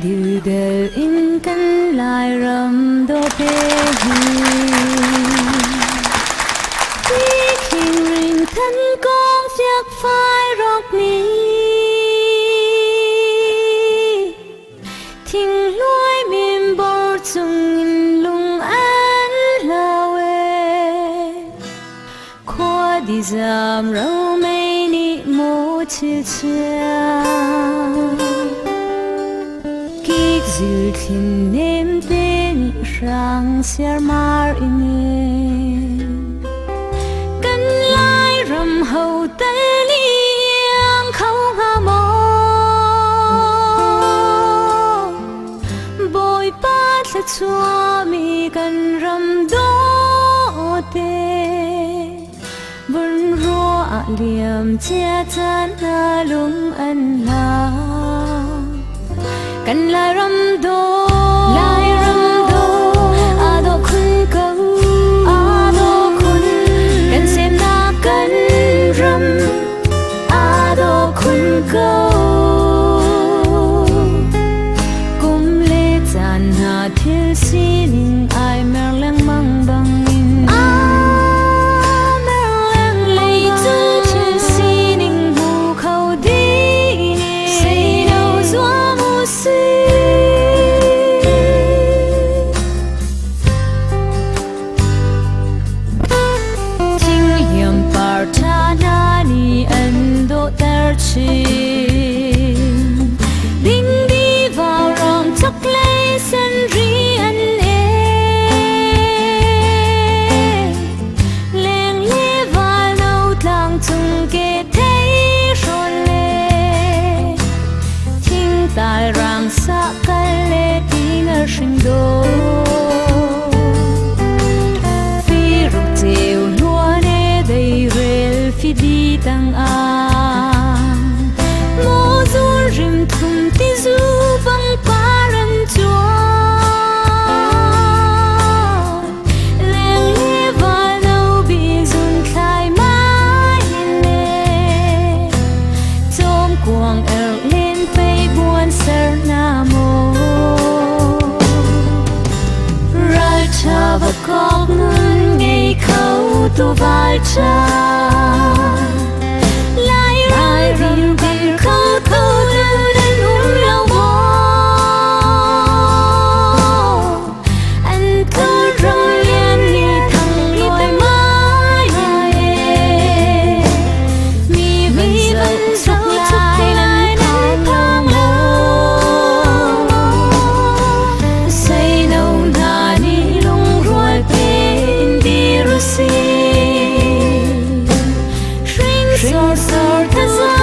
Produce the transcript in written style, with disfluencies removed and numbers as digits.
Dildel in kan Lairam dawte hi Ti khing ring than kong fiak fai rok ni Thing luai mim bor chung in lung an lau e Khua di zam ro mei nih maw thil chia Kik zil thlim nem te nih hrang siarmar in Kan lai ram ho tal liang kho hnga maw Bawipa thluachuah mi kan ram dawte Vun ruah liam cia caan hna lung an la Kan Lairam daw Lairam daw aa dawh khun ko aa dawh khun kan semnak kan ram aa dawh khun ko Kum le caan hna thil sining ai mer lengmang bangin aa mer lengmang Leicung thil sining hmu kho dih Seino zuam u sih. Thinghliam par ṭha hna nih an dawhter chin. Dingdi vaurawng chaklei senri an e. Leng le val no tlang cung ke thei hrawn le thingtal rang sa kal le tingar hring do. Firuk ceu hluan e deirel fidi tang ang Maw zul rim thum ti zu bang paran chuan Leng le val no bi zun thlai mai le Chom kuang er len pei buan ser na mo Ralṭha va kawk nun ngei kho tu valṭha Lai ram kho kho nan um lo maw An tlun ram lian ni thang luai mai e Mi van zoh chuk lai nan phang lo Seino hna nih lungrual tein dir u sih. Hringsor thazaang.